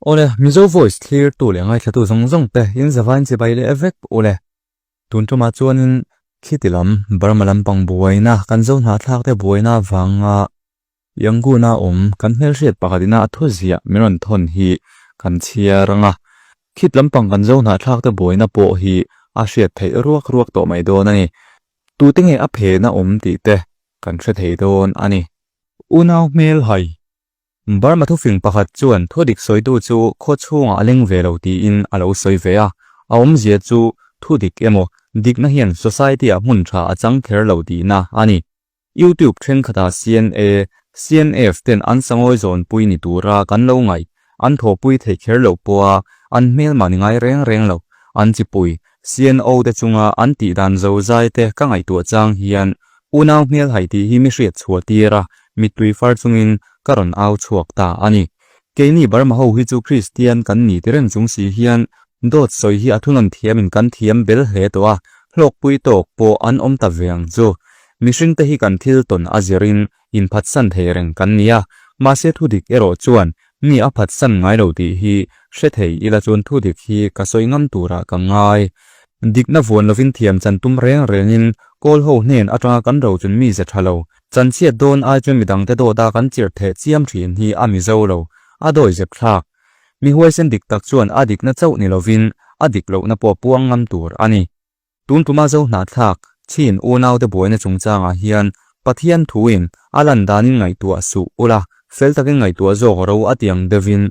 Awle, Mizo Voice thlirtu leh ngaithlatu zawng zawng te in zavain chibai leh vek ule. Tun tumah chuanin khiti lam Burma lampang buaina kan zo hnahthlak te buaina avanga Yangon-a awm kan hmelhriat pakhatina a thu ziah min rawn thawn hi kan chhiar ang a. Khit lampang kan zo hnahthlak te buaina pawh hi a hriat theih ruak ruak tawh mai dawn a ni. Tute nge a phena awm tih te kan hre thei dawn a ni. Unau hmel hai Burma thufing pakhat chuan thudik sawitu chu khaw chhungah a leng ve lo tiin a lo sawi ve a, a awmzia chu thudik emaw dikna hian society-ah hmun tha a chang kher lo tihna a ni. YouTube thenkhatah CNA, CNF ten an sangawi zawnpui ni tura kan lo ngaih, an thawhpui theih kher loh pawha an hmelmah ni ngai reng reng lo, an chipui, CNO te chunga an tihdan zozai te ka ngaihtuah chang hian unau hmelhaih tih hi mi hriat chhuah tir a, mittui far chungin ka rawn au chhuak ta a ni. Keini Burma ho hi chu Kristian kan ni ti reng chung si hian dawt sawi hi a thunawn thiamin kan thiam bel hle tawh a, hlawkpui tawk pawh an awm ta ve ang chu. Mihring te hi kan thil tawn a zirin inphatsan thei reng kan ni a, mahse thudik erawh chuan mi a phatsan ngai lo tih hi hre thei ila chuan thudik hi ka sawi ngam turah ka ngai. Dikna vuan lovin thiam chan tum reng rengin kawl ho hnen atanga kan rochun mi ze tha lo Chanchhiat dawn ai chuan midangte dawta kan chirh theh chiam thin hi a mizo lo, a dawi zep thlak. Mi huaisen dik tak chuan a dikna chauh ni lovin a dik lohna pawh puang ngam tur a ni. Tun tuma zo hnahthlak, chin unaute buaina chungchangah hian Pathian thuin a lan danin ngaihtuah suh ula, fel takin ngaihtuah zawk ro a tiang deuhin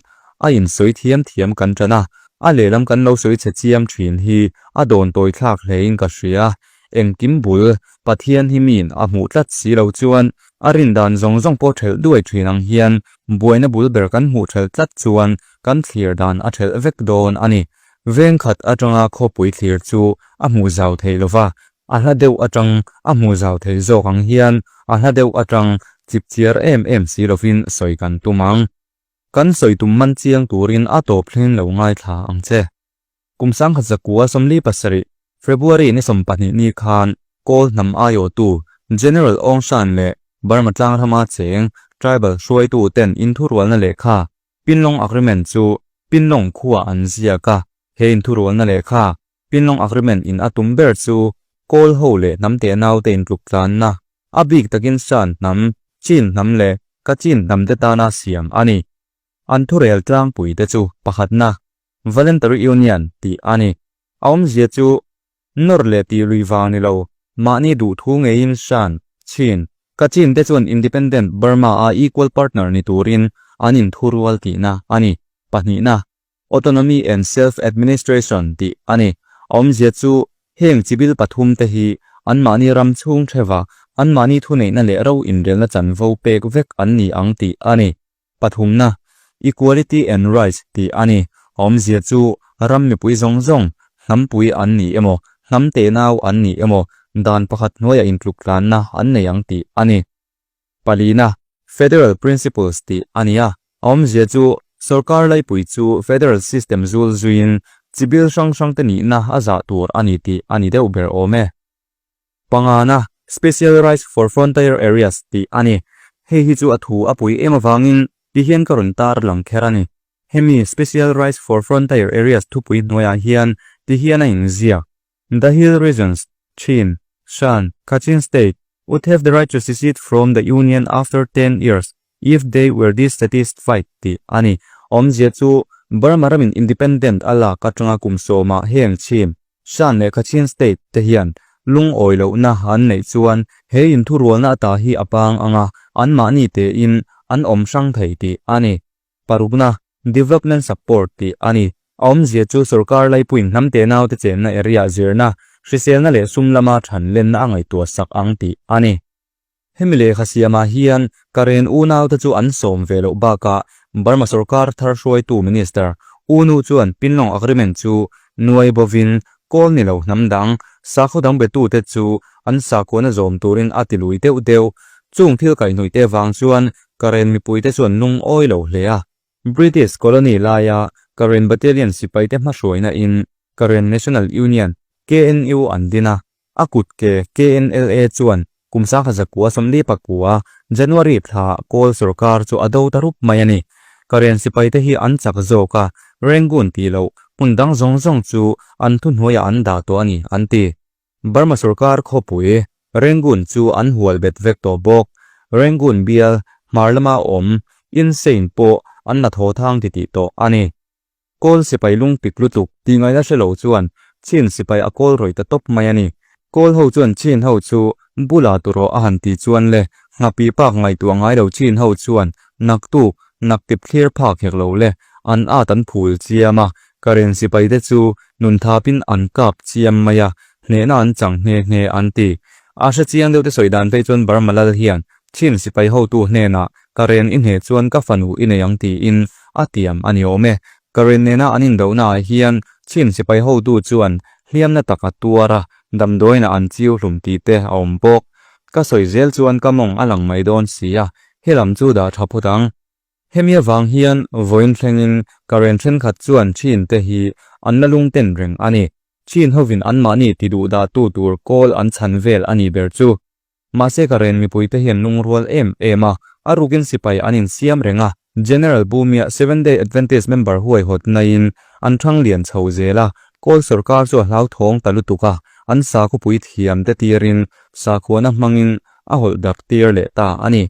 a insawi thiam thiam kan tan a, a lehlam kan lo sawi chhe chiam thin hi a dawn tawi thlak hlein ka hria. Engkim bul, Pathian hi miin a hmuh tlat si lo chuan a rin dan zawng zawng pawh thelh duai thin ang hian buaina bul ber kan hmuh thelh tlat chuan kan thlir dan a thelh vek dawn a ni. Veng khat atanga khawpui thlir chu a hmuh zau thei lo va, a hla deuh atang a hmuh zau thei zawk ang hian a hla deuh atang chipchiar em em si lovin sawi kan tum ang. Kan sawi tum man chiang turin a tawp thleng lo ngaithla ang che. Kum sangkhat zakua 47, February ni 20 ni khan Kawl hnam aiawhtu General Aung San leh Burma tlangrama cheng tribal hruaitu ten inthurualna lehkha Pinlong Agreement chu Pinlong khuaa an ziak a. He inthurualna lehkha Pinlong Agreement in a tum ber chu Kawl ho leh hnam tehnau te intluk tlanna, a bik takin Shan hnam, Chin hnam leh Kachin hnam te tana siam a ni. An thurel tlangpui te chu pakhatna Voluntary Union tih a ni. A awmzia chu nawr leh tih lui vang ni lo, mahni duh thu ngeiin Shan, Chin, Kachin te chuan Independent Burma a equal partner ni turin an inthurual tihna a ni. Pahnihna, Autonomy and Self-Administration tih a ni. A awmzia chu heng chibil pathum te hi anmahni ram chhung theva anmahni thuneihna leh ro inrelna chanvo pek vek an ni ang tih a ni. Pathumna, Equality and Rights tih a ni. A awmzia chu ram mipui zawng zawng, hnampui an ni emaw, hnam tehnau an ni emaw, dan pakhat hnuaiah intluktlanna an nei ang tih a ni. Palina, Federal Principles tih a ni a. A awmzia chu sorkar laipui chu federal system zul zuiin chibil hrang hrangte nihna a zah tur a ni tih a ni deuh ber awm e. Pangana, Special Rights for Frontier Areas tih a ni. Hei hi chu a thu a pui em avangin ti hian ka rawn tar lang kher a ni. Hemi Special Rights for Frontier Areas thupui hnuaiah hian ti hian a inziak, The Hill Regions, Chin, Shan, Kachin State, would have the right to secede from the Union after 10 years if they were dissatisfied tih a ni. Awmzia chu Burma ramin independent a lak atanga kum sawmah heng chhim, Shan leh Kachin state te hian lungawi lohna an neih chuan he inthurualna ata hi a pang anga anmahni tein an awm hrang thei tih a ni. Parukna, Development support tih a ni. A awmzia chu sorkar laipuiin hnam tenau te chenna area zirna, hriselna leh sum lama thanlenna a ngaihtuah sak ang tih a ni. Hemi lehkha siamah hian Karen unaute chu an sawm ve loh bakah Burma sorkar thar hruaitu Minister U Nu chuan Pinlong Agreement chu nuai bovin kawl ni lo hnam dang sakhaw dang betute chu an sakhuana zawm turin a ti lui deuh deuh. Chung thil kaihhnawihte vang chuan Karen mipuite chuan lungawi lo hle a. British colony laia Karen Battalion sipaite hmahruaina in Karen National Union, KNU, an din a. A kut ke KNLA chuan kum sangha zakua 49 January thla Kawl sorkar chu a do ta rup mai a ni. Karen sipaite hi an chak zawk a, Rangoon tih loh hmun dang zawng zawng chu an thuhnuaiah an dah tawh a ni, an ti. Burma sorkar khawpui Rangoon chu an hual bet vek tawh bawk. Rangoon bial hmar lama awm Insein pawh an la thaw thang titih tawh a ni. Kawl sipai lungpik lutuk tih ngaihna hre lo chuan Chin sipai a kawl rawih ta tawp mai a ni. Kawl ho chuan Chin ho chu bula tu rawh a han ti chuan le, nghapi pak ngaihtuah ngai lo Chin ho chuan naktuk naktip thlir phak hek lo le, an at an phul chiam a, Karen sipai te chu nun thapin an kap chiam mai a, hnehna an chang nghe nghe an ti. A hre chiang deuh te sawi dan phei chuan Burma lal hian Chin sipai hotu hnenah Karen i hneh chuan ka fanu i nei ang tiin a tiam a ni awm e. Karen nena an indohnaah hian Chin sipai hotu chuan hliamna tak a tuar a, damdawiinah an chiu hlum tih te a awm bawk. Ka sawi zel chuan ka mawng a lang mai dawn si a, helam chu dah tha phawt ang. Hemi avang hian vawiin thlengin Karen thenkhat chuan Chin te hi an la lungten reng a ni. Chin hovin anmahni ti duh dahtu tur kawl an chhan vel a nih ber chu. Mahse ka ren mipuite hian lungrual em em a, a rukin sipai an insiam reng a. General Bumia Seventh Day Adventist member huaihawt naiin an thang lian chho zel a, Kawl sorkar chu a hlauthawng ta lutuk a, an sakhawpui thiamte tirin sakhuana hmangin a hawlh darh tir leh ta a ni.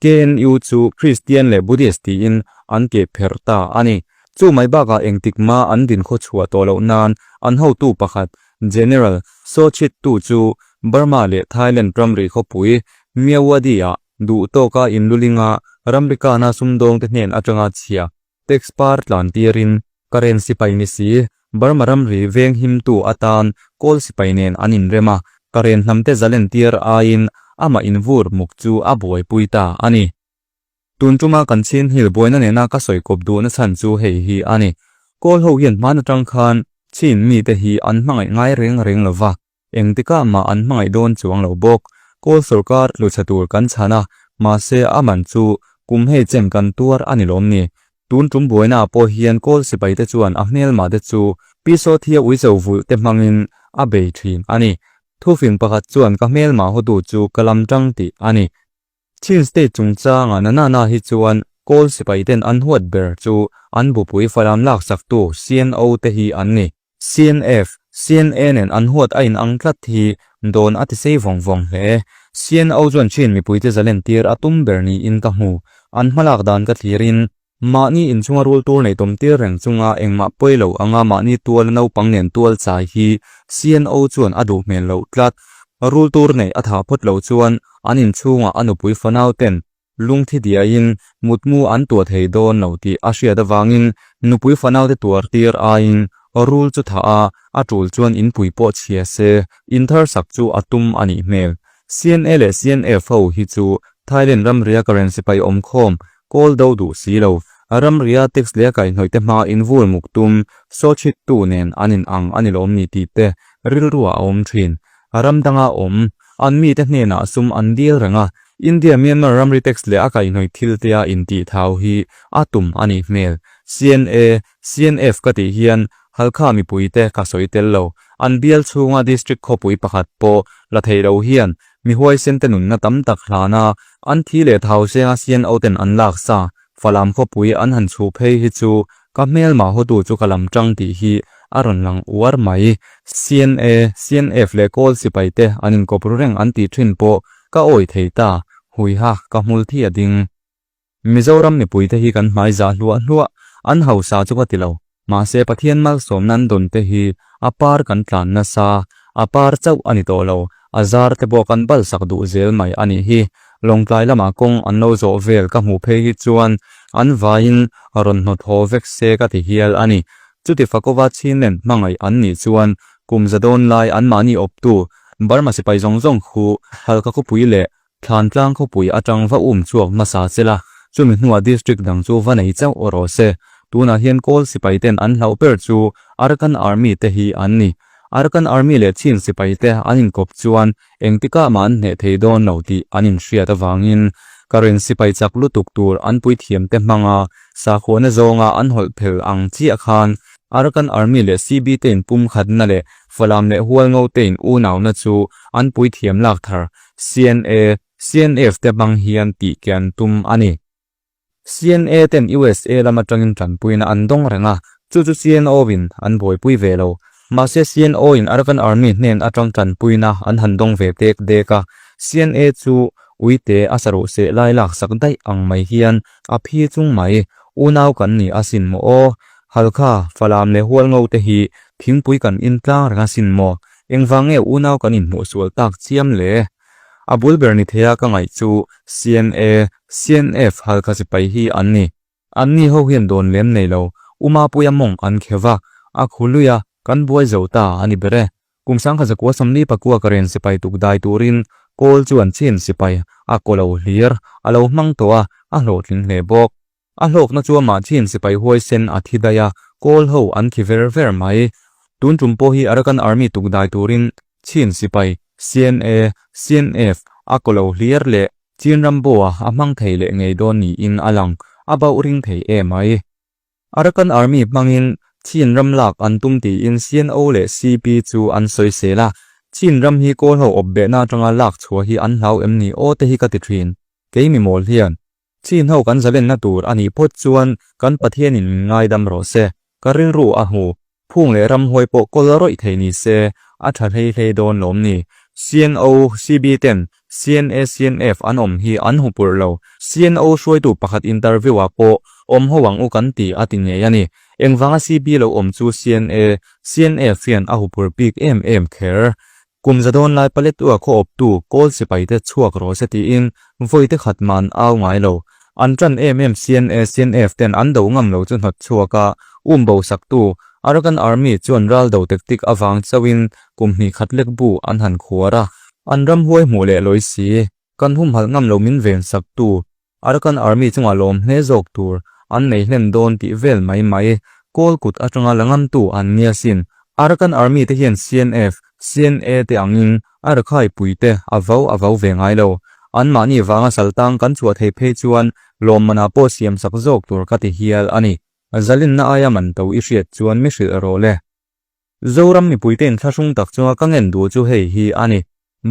KNU chu Kristian leh Buddhist tiin an keh pherh ta a ni. Chu mai bakah engtik mah an din khaw chhuah tawh loh nan an hotu pakhat General Saw Chit Tu chu Burma leh Thailand ramri khawpui Myawaddy-ah duh tawka inlulinga ramrikana sumdawngte hnen atanga chhia Tax par tlan tirin Karen sipai ni si, Burma ramri veng himtu atan Kawl sipai nen an inrem a, Karen hnamte zalen tir aiin amah invur muk chu a buaipui ta a ni. Tun tuma kan chin hil buaina nena ka sawi kawp duhna chhan chu hei hi a ni. Kawl ho hian hman atang khan Chin mite hi an hmangaih ngai reng reng lova, Engtikah mah an hmangaih dawn chuang lo bawk. Kawl sorkar tluchhe tur kan chhan a, mahse a man chu kum hei chen kan tuar a ni lawm ni. Tun tum buaina pawh hian Kawl sipaite chuan a hmelmah te chu Pi Sawthia uicho vulh te hmangin a bei thin a ni. Thufing pakhat chuan ka hmelmah hotu chu ka lam tang tih a ni. Chin State chungchanga Nanana hi chuan Kawl sipaiten an huat ber chu an bupui falam laksaktu CNO te hi an ni. CNF, CNA nen an huat a inang tlat hi dawn a ti sei vawng vawng hle. CNO chuan Chin mipuite zalen tir a tum ber niin ka hmu. An hmalak dan ka thlirin Mahni inchhunga rul tur nei tawm tir reng chunga engmah pawi lo anga mahni tuala naupang nen tual chai hi CNO chuan a duh hmel loh tlat. Rul tur neih a thah phawt loh chuan an inchhungah a nupui fanau ten lungthi diaiin mutmu an tuah thei dawn lo tih a hriat avangin nupui fanau te tuar tir aiin rul chu thah a, a tul chuan inpui pawh chhia se inthar sak chu a tum a nih hmel. CNA leh CNF ho hi chu Thailand ramria Karen sipai awmkhawm Kawl do duh si lo, ramria tax leh a kaihhnawih te hmaa invul muk tum, sawchhit tu nen an in ang a ni lawm ni tih te rilru ah a awm thin. Ram danga awm, an mite hnenah sum an dil reng a, India Myanmar ramri tax leh a kaihhnawih thil te a intih thau hi a tum a nih hmel. CNA, CNF ka tih hian Halkha mipui te ka sawi tel lo. An bial chhunga district khawpui pakhat pawh la thei lo hian mi huaisen te nunna tam tak hlan a, an thi leh thau senga CNO ten an lak sa, Falam khawpui an han chhuh phei hi chu ka hmelmah hotu chu ka lam tang tih hi a rawn lang uar mai. CNA, CNF leh Kawl sipai te an inkawp ru reng an tih thin pawh ka awi thei ta, huiha ka hmul thi a ding. Mizoram mipuite hi kan hmai zah hluah hluah, an hausa chu ka ti lo. Mahse Pathian malsawmna an dawn te hi a par kan tlan nasa, a par chauh a ni tawh lo, a zar te pawh kan bal sak duh zel mai a nih hi. Lawngtlai lamah kawng an lo zawh vel ka hmuh phei hi chuan an vaiin rawn hnawt haw vek se ka ti hial a ni. Chuti Fakova Chinland hmangaih an nih chuan kum za dawn lai anmahni awptu Burma sipai zawng zawng khu Halkha khawpui leh Thlantlang khawpui atang va um chhuak hmasa se la, chumi hnuah district dang chu va nei chauh rawh se. Tunah hian Kawl sipai ten an hlauh ber chu Arakan Army te hi an ni. Arakan Army leh Chin sipai te an inkawp chuan engtikah mah an hneh thei dawn lo tih an inhriat avangin Karen sipai chak lutuk tur an puithiam te hmanga sakhuana zawnga an hawlh phel ang chiah khan Arakan Army leh CB te inpumkhatna leh Falam leh Hualngo te in unauna chu an puithiam lak thar CNA, CNF te hmang hian tih ke an tum a ni. CNA ten USA lam atangin tanpuina an dawng reng a, chu chu CNO in an buaipui ve lo. Mahse CNO in Arakan Army hnen atang tanpuina an han dawng ve dek dek a, CNA chu uite a saruh seh lai laksak daih ang mai hian a phi chung mai. Unau kan ni asin maw aw? Halkha, Falam leh Hualngo te hi thingpui kan in tlang reng asin maw? Engvang nge unau kan inhmuh sual tak chiam le? A bul ber ni theia ka ngaih chu CNA, CNF Halkha sipai hi an ni. Anni ho hian dawn lem nei lo, U Mapuia mawng an kheuh va, a khu lui a, kan buai zo ta a ni ber e. Kum sangkhat zakua sawmli pakua ka ren sipai tuk dai turin Kawl chuan chin sipai a kaw lo hlir a lo hmang tawh a, a hlawhtling hle bawk. A hlawkna chu amah chin sipai huaisen a thi daih a, Kawl ho an thi ver ver mai. Tun tum pawh hi Arakan Army tuk dai turin chin sipai CNA, CNF a kaw lo hlir leh Chin Rambo-a a hmang thei leh ngei dawn niin a lang, a bauh ring thei em mai. Arakan Army hmangin Chin ram lak an tum tiin CNO leh CP chu an sawisel a, Chin ram hi Kawl ho awp behna atanga lak chhuah hi an hlau em ni aw te hi ka ti thin. Kei mi mawl hian Chin ho kan zalenna tur a nih phawt chuan kan Pathianin min ngaidam rawh se. Ka rilru a hmu. Phung leh ramhuai pawh kawl rawih thei ni se, a tha hlei hlei dawn lawm ni. CNO, CB ten CNA, CNF an awm hi an hmu purh lo. CNO hruaitu pakhat interview ah pawh awm ho ang u kan ti a ti ngei a ni. Engvanga CB lo awm chu CNA, CNF hian a hupurh bik em em kher. Kum za dawn lai Paletwa khaw awptu Kawl sipaite chhuak rawh se tiin vawite khat mah an au ngai lo. An ṭan em em CNA, CNF ten an do ngam lo chu hnawt chhuak a, um bo saktu Arakan Army chuan ral do tactic avang chauhin kum hnih khat lek bu an han khuar a, an ramhuai hmuh leh lawi si. Kan humhalh ngam lo min ven saktu Arakan Army chungah lawm hle zawk tur an nei hlen dawn tih vel mai mai. Kawl kut atanga la ngamtu an nia sin. Arakan Army te hian CNF, CNA te angin a rakhai pui te a vau a vau ve ngai lo. Anmahni vanga saltang kan chhuah thei phei chuan lawmmanah pawh siam sak zawk tur ka ti hial a ni. Zalinna aia man to i hriat chuan mi hrilh rawh le. Zoram mipuite inthlahrung tak chunga ka ngen duh chu hei hi a ni.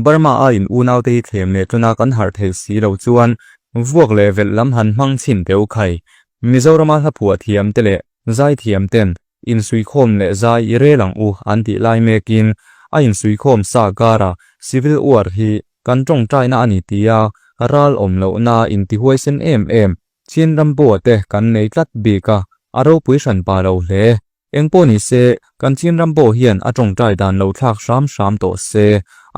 Burma a in unaute hi thlem leh tuna kan harh theih si lo chuan vuak leh velh lam han hmang chhin teh u khai. Mizorama hla phuah thiam te leh zai thiam ten insuikhawm leh zai i rel ang u an tih lai mekin a insuikhawm sa karah civil war hi kan tawngtaina a ni tia ral awm lohna intihuaisen em em Chin Rambo-a te kan nei tlat bik a, a ropui hran pa lo hle. Engpawh ni se, kan Chin Rambo hian a tawngtai dan lo thlak hram hram tawh se.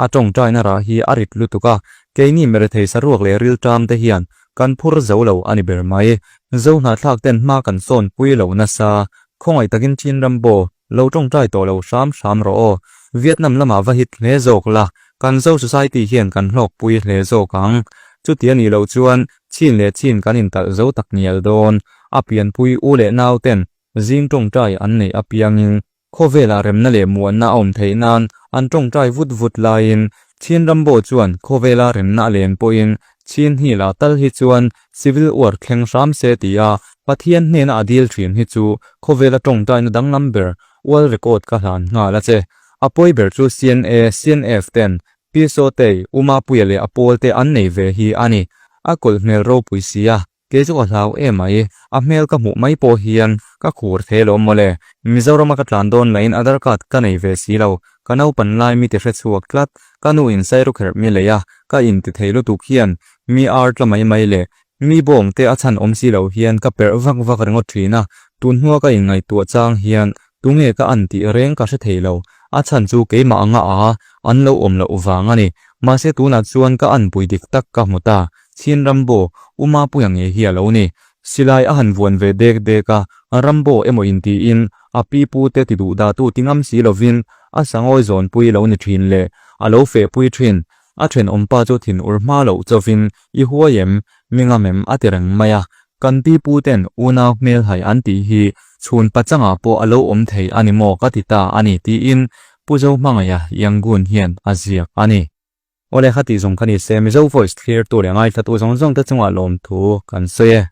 A tawngtaina rah hi a rit lutuk a, keini merethei saruak leh rilṭam te hian kan phur zo lo a ni ber mai. Zo hnahthlak ten hma kan sawn pui lo nasa. Khawngaih takin Chin Rambo lo tawngtai tawh lo hram hram rawh aw. Vietnam lamah va hit hle zawk la, kan Zo Society hian kan hlawkpui hle zawk ang. Chuti a nih loh chuan chin leh chin kan intalh zo tak ngial dawn. A pianpui u leh nau ten Zing tawngtai an neih apiangin khawvelah remna leh muanna a awm theih nan an tawngtai vut vut laiin Chin Rambo chuan khawvela remna a len pawhin Chin Hill-ah tal hi chuan Civil War thleng hram se tia Pathian hnena a dil thin hi chu khawvela tawngtaina danglam ber World Record ka hlan nghal a che. A pawi ber chu CNA, CNF ten Pi Sawtei, U Mapuia leh a pawl te an nei ve hi a ni. A kawlh hmel ropui sia. Kei chu ka hlau em mai, a hmel ka hmuh mai pawh hian ka khur thei alawm mawle. Mizorama ka tlan dawn lahin Aadhaar card ka nei ve si lo, ka naupan lai mi ti hre chhuak tlat, ka nu in sairu kherh mi lei a, ka in ti thei lutuk hian mi ar tla mai mai leh mi bawng te a chhan awm si lo hian ka perh vak vak ringawt thin a, tun hnua ka in ngaihtuah chang hian tunge ka an tih reng ka hre thei lo, a chhan chu keimah anga a an lo awm loh vang a ni, mahse tunah chuan ka anpui dik tak ka hmu ta. Chhin Rambo, U Mapuia ngei hi a lo ni. Silai a han vuan ve dek dek a, Rambo emaw intiin a pi pu te ti duh dahtu ti ngam si lovin a sangawi zawnpui lo ni thin leh a lo fehpui thin. A thenawmpa chu thin ur hma loh chauhin i huai em, mi ngam em a ti reng mai a. Kan pi pu ten unau hmelhai an tih hi chhun pachangah pawh a lo awm thei a ni maw ka ti ta a ni tiin Pu Zohmangaiha Yangon hian a ziak a ni. Awle kha tih zawng kha ni se, Mizo Voice thlirtu leh ngaithlatu zawng zawng te chungah lawmthu kan sawi e.